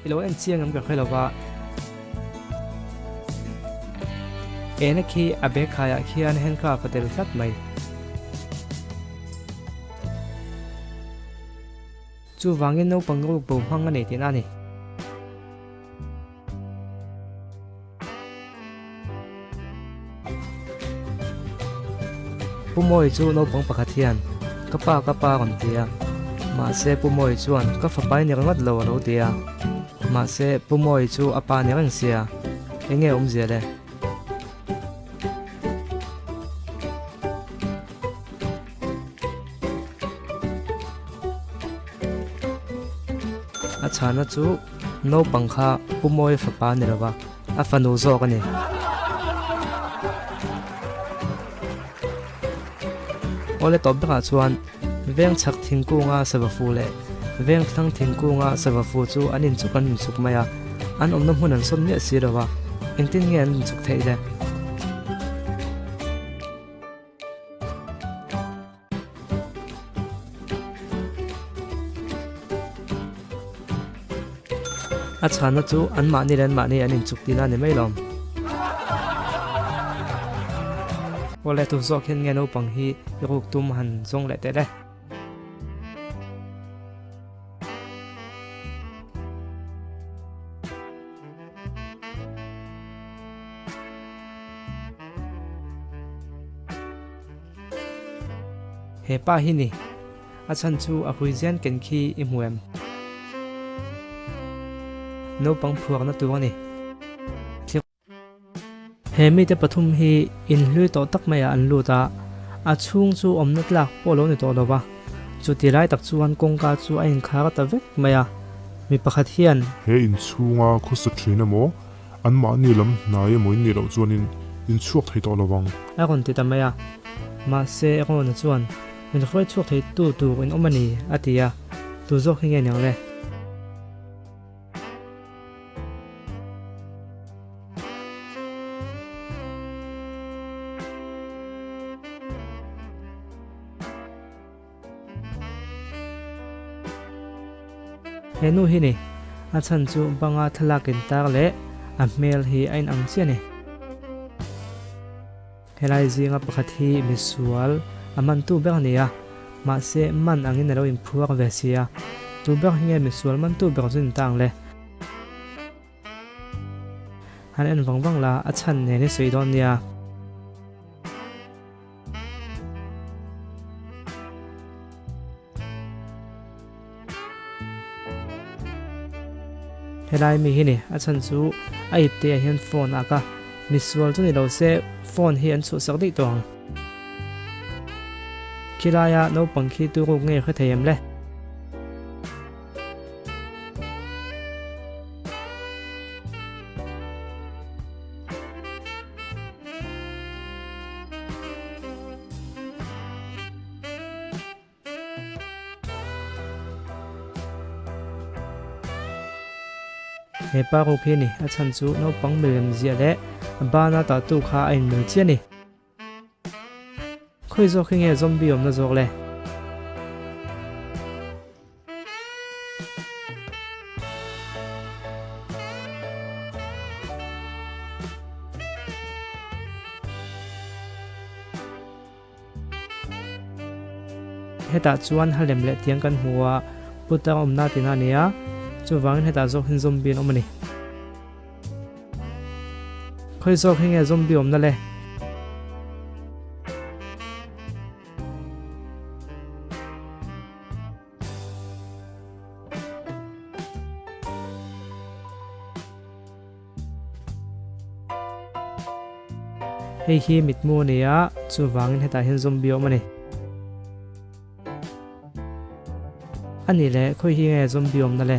I lo en chiang em ka hre lova. Ena khi a bag khaiah khian handcraft a tel tlat mai. Chuvangin naupang ruk bo hmang a nei tihna a ni. Pu Mawi chu naupang pakhat hian, Ka pa, ka pa rawn ti a. Mahse Pu Mawi chuan, Ka fapa i ni ringawt lo a lo ti a. Mahse Pu Mawi chu a pa ni reng sia, eng nge awmzia le? A chhana chu naupang kha Pu Mawi fapa ni lova, a fanu zawk a ni. Awle tawp berah chuan veng chhak thingkunga sava fu leh veng thlang thingkunga sava fu chu an inchuk an inchuk mai a, an awmna hmun an sawn miah si lova, engtin nge an inchuk theih le? A chhanna chu anmahni leh anmahni an inchuk tihna a ni mai lawm. Awle tu zawk hian nge naupang hi i ruk tum han zawng leh teh le. He pa hi ni, a chhan chu a hui zian ken khi i hmu em? Naupang phuakna tur a ni. He mite pathum hi inhlui tawh tak maiah an lut a, a chhung chu awmna tlak pawh lo ni tawh lo va. Chuti lai tak chuan kawngka chu a inkhar ta vek mai a, mi pakhat hian. He inchhunga khawsa thin emaw Anmahni lam hnai emaw in nih loh chuanin in chhuak thei tawh lo vang. A rawn ti ta mai a. Mahse, Rona chuan, Min hruai chhuak thei tu tur in awm a ni, a ti a. Tu zawk hi nge niang le? He nu hi ni, a chhan chu banga thlalak in tar leh a hmel hi a inang chiah a ni. Helai zinga pakhat hi misual a mantu ber a ni a, mahse man angin a lo inphuar ve si a, tu ber hi nge misual mantu ber chu ni ta ang le? Han en vang vang la, a chhan nen i sawi dawn nia. Helai mi hi ni, a chhan chu a ip te ah hian phone a ak a, misual chu ni lo se phone hi an chhuhsak daih tawh ang. Khilaia naupang khi tu ruk ngei hre thei em le? He pa ruk hi a ni, a chhan chu naupang milem ziah leh a bana tahtu kha a inmil chiah a ni. Khawi zawk hi nge zombie awmna zawk le? Hetah chuan halem leh tiang kan hmu a, putar awmna tina a ni a, chuvangin hetah zawk hian zombie an awm a ni. Khawi zawk hi nge zombie awmna le? Hei hi mitmu a ni a, chuvangin hetah hian zombie a awm a ni. A nih leh khawi hi nge zombie awmna le?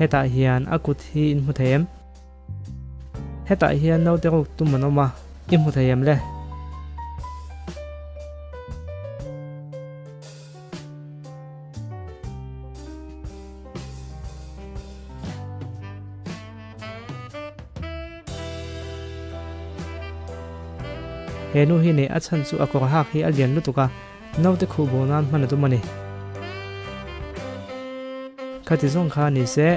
Hetah hian a kut hi in hmu thei em? Hetah hian naute ruk tum an awm a, i hmu thei em le? He nu hi neih a chhan chu a kawr hak hi a lian lutuk a, naute khuh bo nan hman a tum a ni. Khati zawng kha ni se,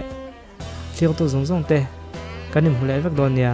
thirtu zawng zawng te kan inhmu leh vek dawn nia.